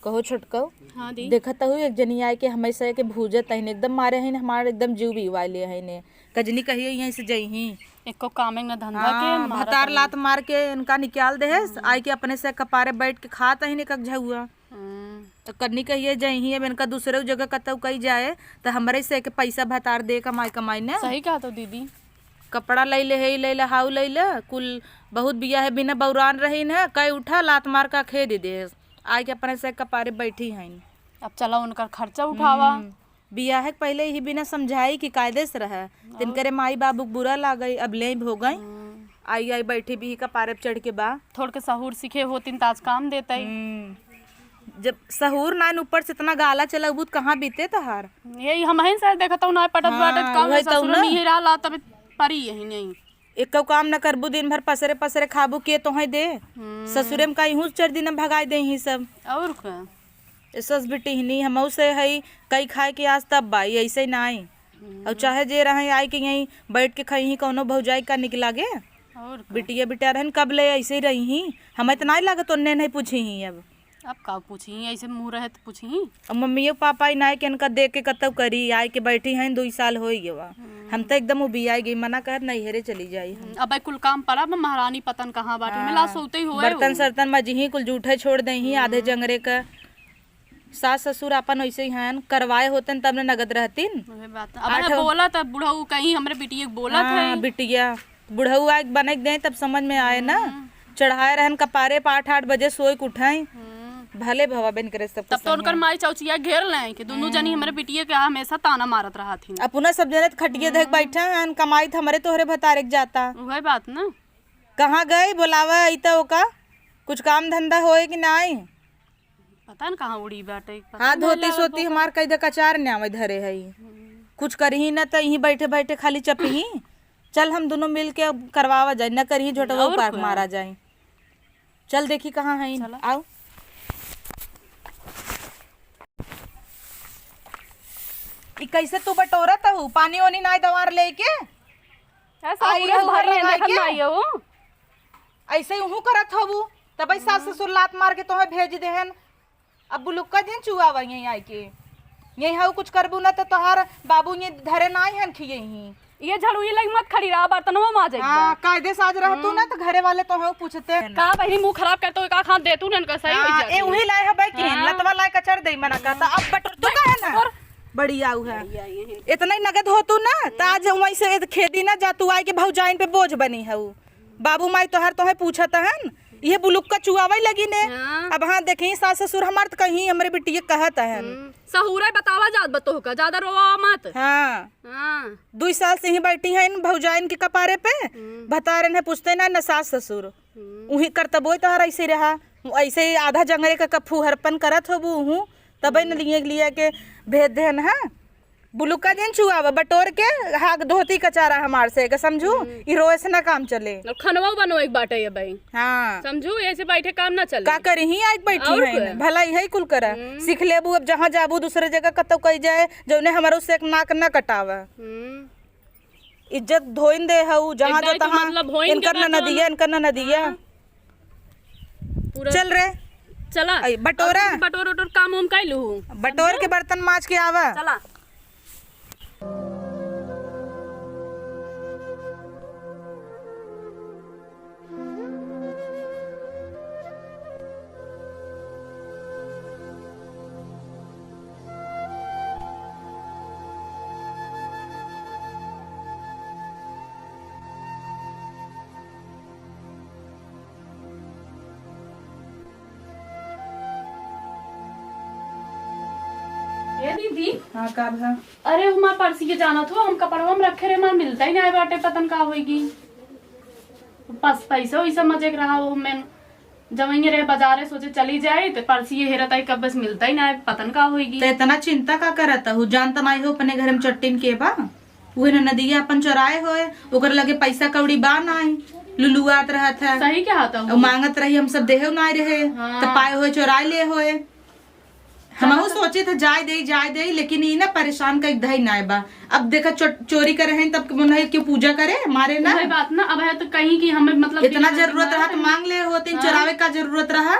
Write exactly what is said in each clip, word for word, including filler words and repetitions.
कहो छोटकऊ, हाँ दी। देखत हूँ एक जनी आए के हमेशा के भूजत हईन, एकदम मारे हईन, हमार एकदम जीव भी वाले हईन। कजनी कहिए यहीं से जइहीं। एको काम एक न धंधा के, हाँ, मारा भतार तनी। लात मार के इनका निकाल देहेस, हम्म। आए के अपने से कपारे बैठ के खात हईन एक एक झउआ। हम्म। तो कजनी कहिए जइहीं, अब इनका दूसरे जगह कतऊ कही जाए, तो हमरे से के पैसा भतार दे कमाई कमाई ने। सही कहा तो दीदी। कपड़ा लैले है, ई लैले, हाउ लैले, कुल बहुत बिया है, बिना बौरान रहीन है, कई उठा लात मार का खे दे देहेस। आए के अपने से कपारे बैठी हईन। अब चला उनकर खर्चा उठावा। हम्म। बियाह के पहिले ही बिना समझाई कि कायदे से रहे, और? तिनकरे माई बाबू के बुरा लागई, अब ले भोगई। हम्म। आई, आई बैठी भी कपारे पे चढ़ के बा। थोड़ के सहूर सीखे होतिन त आज काम देतई। हम्म। जब सहूर नाइन ऊपर से इतना गाला चलबू त कहाँ बीते तहार? यही हमहिन से देखत हूँ ना पटत हाँ, बाटत काम वही तो ससुर ना। नहीं रहा तब परी यही नहीं। एको काम न करबू, दिन भर पसरे पसरे खाबू, के तोहे दे? हम्म। ससुरे में का इहूँ चार दिन में भगाई देही सब। और का? ए सस बिटिहनी, हमहू से हई, कई खाए के आस तब बा, ई ऐसे नाई। हम्म। और चाहे जे रहे, आए के यहीं बैठ के खइहीं, कौनो भौजाई का निक लागे? और का? बिटिया बिटिया रहन, कब ले ऐसे ही रही ही? हमें तो नाई लागत, ओन्ने नहीं पूछी ही अब। अब का पूछी, ऐसे मुँह रहे तो पूछी। अब मम्मियो पापा ही नाई के इनका देख के कतौ करी, आए के बैठी हैं, दुई साल होई गवा। हम्म। हम तो एकदम उबियाई गई, मना कहत नैहरे चली जाई हम। हम्म, अब कुल काम पड़ा, अब महारानी पतन कहाँ बाटी, हाँ। मिला सोते ही होए बर्तन हो। सर्तन मजिही, कुल जूठे छोड़ देही, आधे हम्म। जंगरे का। सास ससुर आपन वैसे ही हन, करवाए होतन तब न नगद रहतिन। उहे बात। अब आठ है बोला तब बुढ़ऊ कहीं हमरे बिटिया के बोलत हाँ, है। बिटिया। बुढ़ऊ आए के बने के दें तब समझ में आए ना। हम्म। चढ़ाए रहन कपारे पे आठ आठ बजे सोए के उठाई। हम्म। भले भवा बन करे सब तब तो उनकर माई चौचिया घेर लें कि दुनू जनी हम्म। हमरे बिटिया के हमेशा ताना मारत रहत ही। अपना सब जने त खटिया धक हम्म। बैठा हन, कमाई त हमरे तोहरे भतारे के जाता। उहे बात ना। कहाँ गई बोलावा आई त ओका? कुछ काम धंधा होए कि नाई? पता न कहाँ उड़ी बाटे, पता हाँ, न धोती लागल सोती बा। हमार कई दे कचार न्यावे धरे हई। हम्म। कुछ करही न त यहीं बैठे बैठे खाली चपही। चल हम दुनों मिल के अब करवावा जाए, न करही झोटवा और पार्क का? मारा जाए। चल देखी कहाँ हई। चला। आओ। ई कैसे तू बटोरत हऊ? पानी ओनी नाय दवार लेके? ऐसा आई पूरा रहू भर घर लेने लगा देखत के? ना आई हो। ऐसे ही उहू करत हबू, तबई सास हम्म। ससुर लात मार के तोहे भेज देहन। अब बुलुक्का जिन चुआवा यहीं आइके। यहीं हऊ कुछ करबू ना त तोहार बाबू ये धरे नाई हन खियइहीं। ये झड़ुई लग मत खड़ी रहा, बर्तनवा माजे एक हाँ, बार। कायदे से आज रहतू ना हम्म। त घरे वाले तोहे पूछते हैं। का बहिनी मुँह खराब करते हुए का खान देतू ना इनका सही हो हाँ, जाती ए है। उही लाए हबै कि हाँ। लतवा लाए कचर दे मना कहता। अब बटोर तू का है ना? बटोर। बढ़िया उ है। बढ़िया ये है। इतना ही नगद होतू ना त आज वहीं से खेदी ना जा तू आए के भौजाइन पे बोझ बनी हऊ। बाबू माई तोहार तोहे पूछत हन, इहे बुलुक्का चुआवे लगी ने। हाँ। अब हाँ देखी सास ससुर हमार त कहीं हमरे बिटिया कहत हन। हम्म, सहूरे बतावा जात बा तोहका, ज्यादा रोवा मत। हाँ। हाँ। दुई साल से ही बैठी हैं इन भौजाइन के कपारे पे, हम्म। भतारन है पूछते ना, न सास ससुर। हम्म। उही करतबो तोहार ऐसे रहा, ऐसे ही आधा जंगरे का फुहरपन करत होबू उहू, तबे न हम्म। लिए, लिए के भेज देहन, हाँ। बुलुका जिन चुआवा, बटोर के हाक धोती कचारा हमार से, के समझू? हम्म। ई रोए से ना काम चले। और खनवा बनो एक बाटे ये भाई। हाँ। समझू, ऐसे बैठे काम ना चले। का करी, ही आइक बैठी और है का? ना। भला इहे कुल करा। हम्म। सीख लेबू, अब जहाँ जाबू दूसरे जगह कतौ कही जाए, जौने हमरो से एक नाक ना कटावा। हम्म। इज्जत धोइन दे हऊ, जहाँ एकदम जो एक तहाँ मतलब होइन के इनकर बात ननदिया, ना। इनकर ननदिया। हाँ। पूरा चल रे। चला। आई, बटोरा। अब बटोर उटोर काम उम कर लू। बटोर के बर्तन माज के आवा। चला। ए दीदी। हाँ, का भा? अरे, हमार पर्सी के जानत हो, हम कपड़वा में रखे रहे, हमार मिलता ही ना बाटे, पता न का होइगी। बस पैसा वैसा मजे के रहा हो, मैं जब वहीं रहे बाजारे, सोचे चली जाए, तो पर्सी ये हेरत आई, कब बस मिलता ही ना, पता न का होइगी। तो इतना चिंता का करत हो, जानत ना हो अपने घर में चट्टिन के बा? उहे ननदिया अपन चोराए होए, ओकर लगे पैसा कौड़ी बा नाई, लुलुआत रहत है। सही कहत हऊ। और मांगत रही, हम सब देहे नाई रहे, हाँ। त पाए होए, चोराए ले होए। हमहू सोचे थे जाए देई, जाए देई, लेकिन ई ना परेशान कई धई नाई बा। अब देखा चो-, चोरी करे हैं तब मन है क्यों पूजा करे, मारे ना। वही बात ना, अब है तो कहीं कि हमें मतलब इतना बिना जरूरत रहा तो मांग ले होते, हाँ। चोरावे का जरूरत रहा।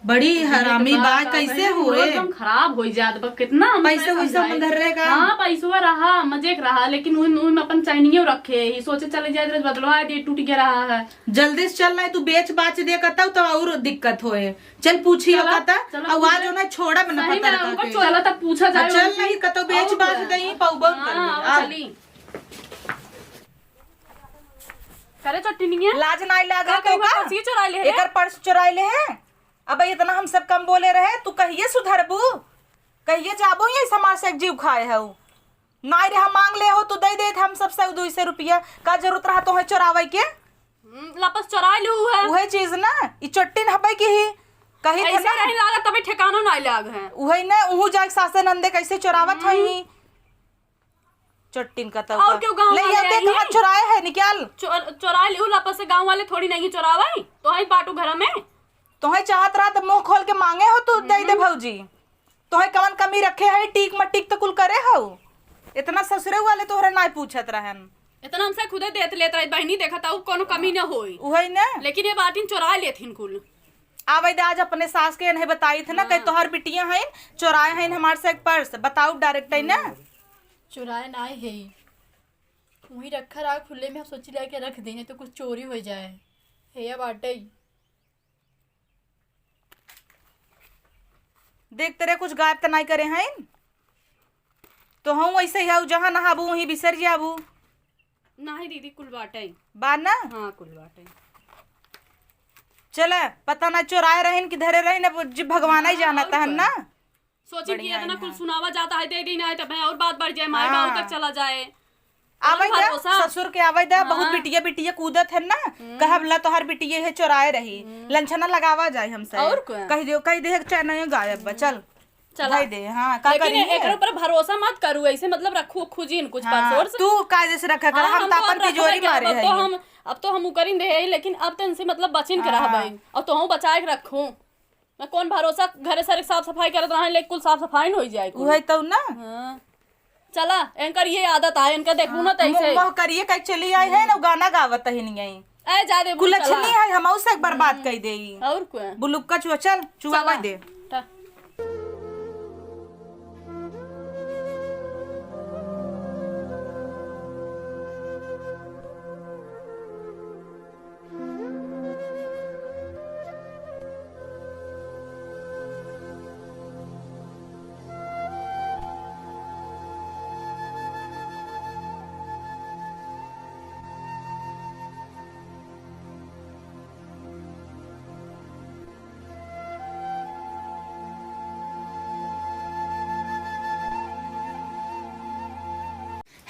बड़ी हरामी बा, कैसे हुए? एकदम खराब हो जात बा, कितना हम पैसा वैसा समझाए। मन धर रहेगा। हाँ, पैसवा रहा, मजे के रहा, लेकिन उन, उन अपन चैनियो रखे ही, सोचे चले जाए, बदलवा दे, टूट गया रहा है। जल्दी से चल, नहीं तू बेच बाच दे कतौ तो और दिक्कत होए। चल पूछी चला, कता, चला, आवाज पूछे। होना छोड़ा, बना सही पता में रखा हमको के। चला तब पूछा जाए हाँ, चल उनसे। नहीं कतौ बेच और बाच क्या? दे, पाऊ बहुत हाँ, कर ले। और आ। चली। करे चट्टनिया। लाज नाई लागा का तो कहीं का? पर्स ही चुराई ले है? एकर पर्स चुराई ले है। अब इतना हम सब कम बोले रहे, तू कहिए सुधरबू? कहिए जाबू ये समाज से एक जीव खाए हऊ? नाई रे, हम मांग ले हो, तू दे देत हम सब सौ दुई सौ रुपया। का जरूरत रहा तोहे चोरावे के? हम्म, लापस चोराई लू है। उहे चीज ना, ई चट्टिन हबे की ही। कही थे ऐसे ना। रही लागत, तबे ठिकानो नाई लाग है। उहे ना, उहू जाए सासे नंदे कैसे चोरावत हम्म। हई। चट्टिन का तौका। और क्यों गाँव ले वाले ये देख, आई हाथ हैं? चुराए है, निकाल। चोर-, चोराई लिहू लापस से, गाँव वाले थोड़ी नहीं चोरावे। तोहई बाटू घर में। तोहई चाहत रहा तो मुंह खोल के मांगे हो तू, दे दे हम्म। भौजी। तोहई कवन कमी रखे है, टीक मटीक तो कुल करे हो। इतना ससुरे वाले तोहरे नाई पूछत रहन। इतना हमसे खुदे देत लेत रही बहिनी, देखत आऊ कोनो कमी न होई। उहई न। लेकिन ये बाटिन चोराई लेथिन कुल। आवे दे, आज अपने सास के नहीं बताई थे ना, हाँ। कहीं तोहर बिटिया हईन, चोराए हईन हमार से एक पर्स, बताऊ डायरेक्ट है ना। चोराए ना है, वहीं रखा रहा खुले में, हम सोची ला के रख देने तो कुछ चोरी हो जाए। हे या बाटे। देख तेरे कुछ गायब त नाई करे हईन, तो हम वैसे ही आऊ, जहाँ नहाबू वहीं बिसर जाबू। नाही दीदी, कुल बाटे। बा ना? हाँ, कुल बाटे। चला, पता ना चोराए रहिन कि धरे रहिन, अब जी भगवान ही हाँ, जानत और हन का? ना। सोचे कि बढ़िया इतना है, कुल हाँ। सुनावा जाता है, दे दी ना है, तब और बात बढ़ जाए, माई हाँ। बाबू तक चला जाए। आवे कौन दा, भरोसा? ससुर के आवे दा, बहुत हाँ। बिटिया बिटिया कूदत है ना, हम्म। कहब ला तोहार बिटिया है चोराए रही, हम्म। लंछना लगावा जाए हमसे। और का? कह दियो, कह दे चैन गायब बा, चल। चला। भाई दे, हाँ, का लेकिन करी? एकरे ऊपर भरोसा मत करू, ऐसे मतलब रखू खुजिन कुछ हाँ, परसोर्स। तू कायदे से रखा कर, हाँ, हम हम तो तो अपन रखबे तिजोरी करब, मारे अब तो हैं। हम, अब तो हम उकरिन दे हैं, लेकिन अब तो इनसे मतलब बचिन के हाँ। रहबे, और तोहू बचाए के रखू। ना कौन भरोसा, घरे सारे साफ सफाई करत रहे, लेकिन कुल साफ सफाई न हो जाए कुल। उहे तो ना। हाँ। चला, इनकर ये आदत आए, इनका देखू ना हाँ, तैसे। मुँह, मुँह करिए कहीं चली आई है ना, गाना गावत ही नहीं आई। ए, जा दे, कुल चला। अच्छी नहीं है, हम उसे एक बार बात हम्म। कही देई। और क्या? बुलुक्का चुआ, चल, चुआ चला। दे। टा-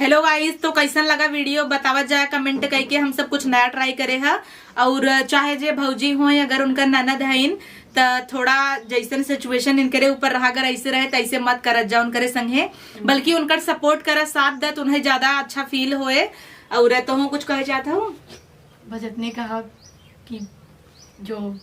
Hello guys, तो कैसन लगा video बतावत जाए comment करके, हम सब कुछ नया try करे ह। और चाहे जे भौजी होय, अगर उनकर ननद हईन, त थोड़ा जैसन situation इनकरे ऊपर रहा, अगर ऐसे रहे त ऐसे मत करत जा उनकरे संगे, बल्कि उनकर support करा, साथ दा, त उन्हें ज्यादा अच्छा feel होए। और तोहू कुछ कहे चाहत हो? बस इतने कहा कि जो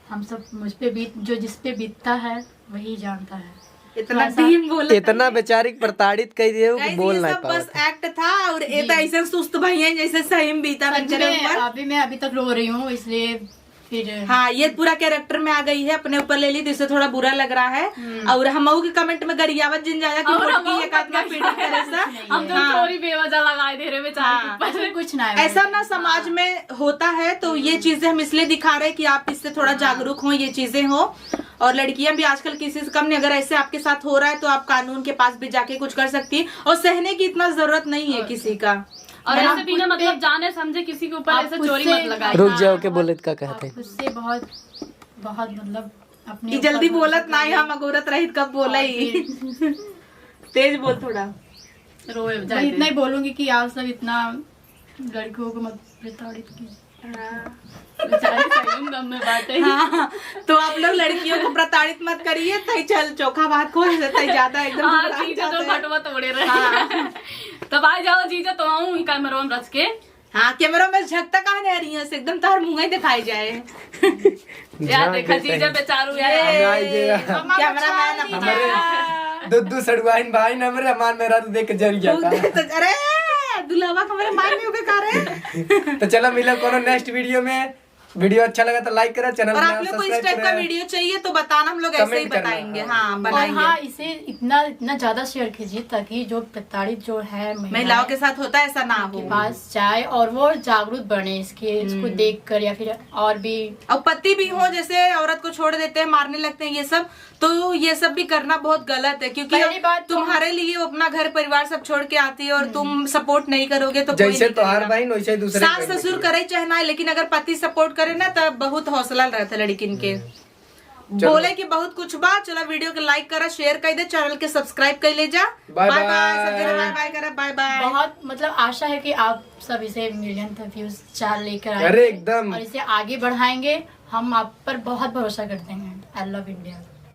हम सब मुझ पे बीत, जो जिस पे बीतता है वही जानता है। इतना थोड़ा सा deep बोला इतना था। बेचारी के प्रताड़ित कर दिए हो कि guys, बोल ये नहीं सब पावत बस है। Act था और ये जी। तो ऐसे सुस्त भैया जैसे सही में बीता सच इनके में ऊपर। अभी मैं अभी तक रो रही हूँ, इसलिए फिर हाँ, ये पूरा character में आ गई है, अपने ऊपर ले ली, तो इससे थोड़ा बुरा लग रहा है। हम्म। और हम के comment में गरियावत जिन जाया कि और मोटकी हम एक आध का मतलब पीढ़ी करे सा। हम तो हाँ। चोरी बेवजह लगाए दे रहे बेचारे हाँ। के ऊपर। कुछ ना है ऐसा भाई। ना समाज हाँ। में होता है, तो ये हम्म। चीजें हम इसलिए दिखा रहे हैं कि आप इससे थोड़ा हाँ। जागरूक हो, ये चीजें हो। और लड़कियां भी आजकल किसी से कम नहीं, अगर ऐसे आपके साथ हो रहा है तो आप कानून के पास भी जाके कुछ कर सकती हैं। और सहने की इतना जरूरत नहीं है और किसी का, और है ना? ऐसे बिना खुद पे मतलब जाने समझे किसी के ऊपर आप ऐसे खुद चोरी से मत लगाइए। रुक जाओ, हाँ। के बोले का कहते हैं। खुद से बहुत, बहुत मतलब अपने ये ऊपर जल्दी भरोसा बोलत ना, करिए। हम अगोरत रहित कब बोला और ही। फिर तेज बोल थोड़ा। रोए बस जाते। इतना ही बोलूंगी कि आप सब इतना लड़कियों को मत प्रताड़ित कीजिए। हाँ। बेचारी सही में गम में बाटे। हाँ, तो आप लोग लड़कियों को प्रताड़ित मत करिए, तई चल चोखा बात को, तई ज्यादा एकदम हाँ, घबरा जीजा तो जाते हैं। फटवा तोड़े रहे। हाँ। तो भाई जाओ जीजा, तो आऊँ कैमरा में रच के। हाँ, कैमरा में झकता काहे नहीं रही है, एकदम तार मुंह ही दिखाई जाए। या ध्यान देखा देते जीजा हैं। बेचारू यार। ये, हम आई गया। कैमरा मैन हमारे हमारे दो, दो सड़ुआइन भाई न हमरे, हमार मेहरारू देख के जर गया था। बहुत तो, अरे, दुल्हवा को मेरे मार नहीं होके का रे? तो चलो मिलो कोनो next video में। वीडियो अच्छा लगा तो लाइक करा, चैनल और पे आप नया लोग को इस सब्सक्राइब टाइप का करा। वीडियो चाहिए तो बताना, हम लोग ऐसे ही कमेंट करना, बताएंगे। हाँ। हाँ, और बनाएंगे। हाँ, इसे इतना इतना ज्यादा शेयर कीजिए ताकि जो प्रताड़ित जो है महिलाओं के साथ होता है, ऐसा ना हो। के पास जाए और वो जागरूक बने इसके, इसको हम्म। देख कर या फिर और भी और पति भी हो, जैसे औरत को छोड़ देते हैं, मारने लगते हैं, ये सब, तो ये सब भी करना बहुत गलत है, क्योंकि पहली बात तो तुम्हारे लिए वो अपना घर परिवार सब छोड़ के आती है और तुम सपोर्ट नहीं करोगे तो कोई जैसे नहीं तोहार करेगा। बहन वैसे ही दूसरे सास बहन ससुर की। करे चाहे ना, लेकिन अगर पति सपोर्ट करे ना, तब बहुत हौसला रहता है लड़किन के। चलो। बोले कि बहुत कुछ बा। चला, वीडियो के लाइक करा, शेयर कर दे, चैनल के सब्सक्राइब कर ले जा। Bye bye bye, bye. सब जने बाय बाय करा, बाय बाय। बहुत मतलब आशा है कि आप सब इसे मिलियन तक व्यूज चार लेकर आएंगे। अरे एकदम। और इसे आगे बढ़ाएंगे। हम आप पर बहुत भरोसा करते हैं। I love India।